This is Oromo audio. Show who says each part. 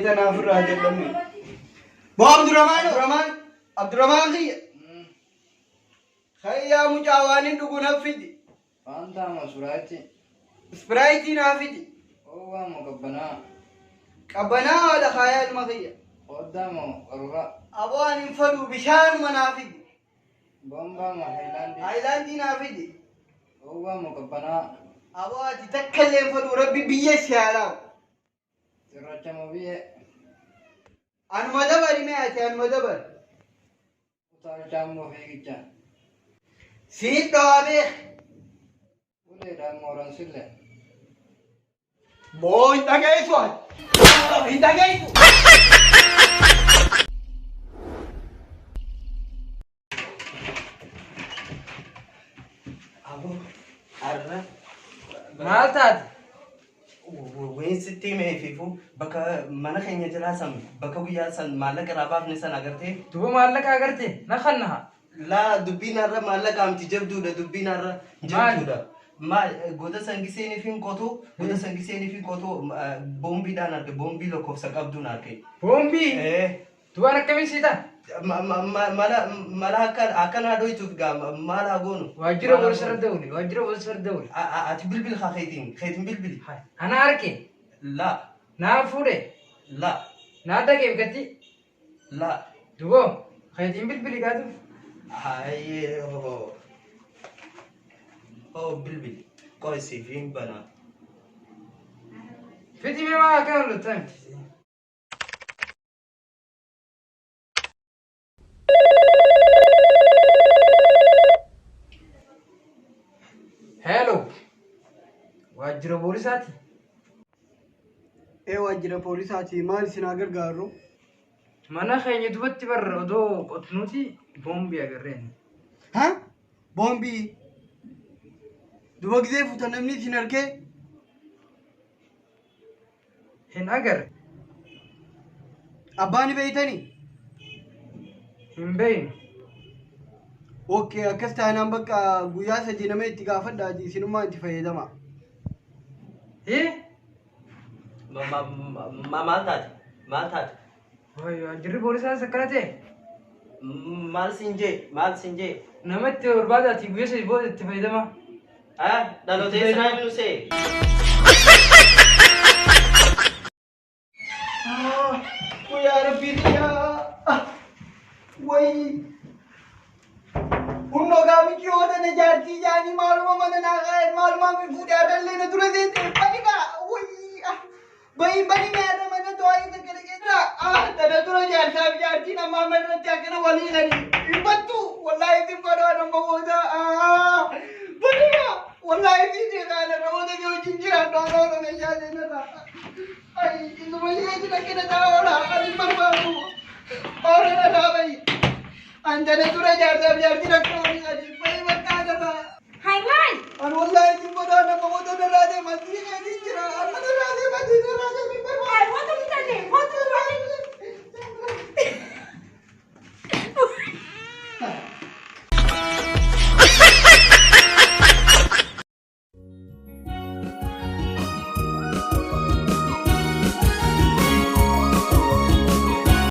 Speaker 1: tanaaf irraa jal'anne. Boo Abdurrahmaan Abdurrahmaan Abdurrahmaan kiyya. Hayyaa mucaa waan hin dhugu naaf fidi.
Speaker 2: Faantaa moo suraayitii?
Speaker 1: Ispiraayitii naa fidi.
Speaker 2: Oowwaa moo qabbanaa?
Speaker 1: Qabbanaa haadha kaayaa ilma kiyya.
Speaker 2: Qooddaa moo qaruuraa?
Speaker 1: Aboo ani hin fadhu bishaanuma naa fidi.
Speaker 2: Boombaa moo haayilaandii?
Speaker 1: Haayilaandii naa fidi.
Speaker 2: Oowwaa moo qabbanaa?
Speaker 1: Aboo ati takka illee hin fadhu rabbi biyya si haa laawu.
Speaker 2: Cirracha moo biyyee?
Speaker 1: Anuma dabari mee ati anuma dabari.
Speaker 2: Utaalchaa moo fiigicha?
Speaker 1: Siin dhawaa beek.
Speaker 2: Uleedhaan moo ransillee?
Speaker 1: Moo hin dhageessu ati. Hin dhageessu.
Speaker 3: Aboo har'a
Speaker 2: Maal taate?
Speaker 3: Wayin sitti himee fiifu bakka mana keenya jalaa san bakka guyyaa san maallaqa irraa baafne san agartee.
Speaker 2: Duba maallaqa agarte na kannaha.
Speaker 3: Laa dubbiin har'a maallaqa miti jabduudha dubbiin har'a jabduudha. Maal goda san giseen ifin qotu goda san giseen ifin qotu boombiidhaan arge boombii lakkoofsa qabduun arge.
Speaker 2: Boombii?
Speaker 3: Eh.
Speaker 2: Duwaan akkamiin sii ta'a?
Speaker 3: Mala mala akka akkanaa dhoytuuf gaa maal haa goonu?
Speaker 2: Waajjira poolisii irra dawli. Waajjira poolisii irra dawli.
Speaker 3: Ati bilbil haa keetiin keetiin bilbili.
Speaker 2: Ana arke.
Speaker 3: La.
Speaker 2: Naa fuudhe.
Speaker 3: La.
Speaker 2: Naa dhaqee biqatti.
Speaker 3: La.
Speaker 2: Duboo keetiin bilbili gaatu.
Speaker 3: Hayyee hoo. Hoo bilbili. Qoy siif hin banaa.
Speaker 2: Fiti mee maa akkana loltaa miti. Hello. Waajjira poolisaati.
Speaker 1: Ee waajjira poolisaati maal isin haa gargaaru?
Speaker 2: Mana keenya dubatti barra odoo qotnuuti boombii agarreen.
Speaker 1: Ha? Boombii. Duba gisee fuutan namni isin argee?
Speaker 2: Hin agarre.
Speaker 1: Abbaa ni beeytanii?
Speaker 2: Hin beeynu.
Speaker 1: Okay, akkas taanaan bakka guyyaa sadii nama itti gaafadhaati isinummaa itti fayyadama.
Speaker 2: Hii?
Speaker 3: Maal taate? Maal taate?
Speaker 2: Waajjirri poolisaas akkana ta'e.
Speaker 3: Maal siin jee? Maal siin jee?
Speaker 2: Nama itti barbaadaati guyyaa sadii booda itti fayyadama.
Speaker 3: Ah, dhaloota eessaa nu see?
Speaker 1: Yaa Rabbii yaa wayi Hunnoo gaamichi yoo tana jaartii jaanii maaluma mana naa kaa'e maalumaa fi fuudhee har'allee na dura seente bani kaa wayi bayi bani mee har'a mana to'aa takka dhaqee jira ah tana dura jaarsaa fi jaartiin ammaa amma irratti akkana walii gadi hin battu wallaahi sin fadhaa nama booda ah bani kaa wallaahi si jeeqaa narra booda si wajjin jiraadhu haadha ola meeshaa seenarraa. Ay, isuma isheetu rakkina ta'a oola. Ani hin barbaadu. Oola na dhaabayi. An tana dura jaarsaaf jaartiin akka walii gadi.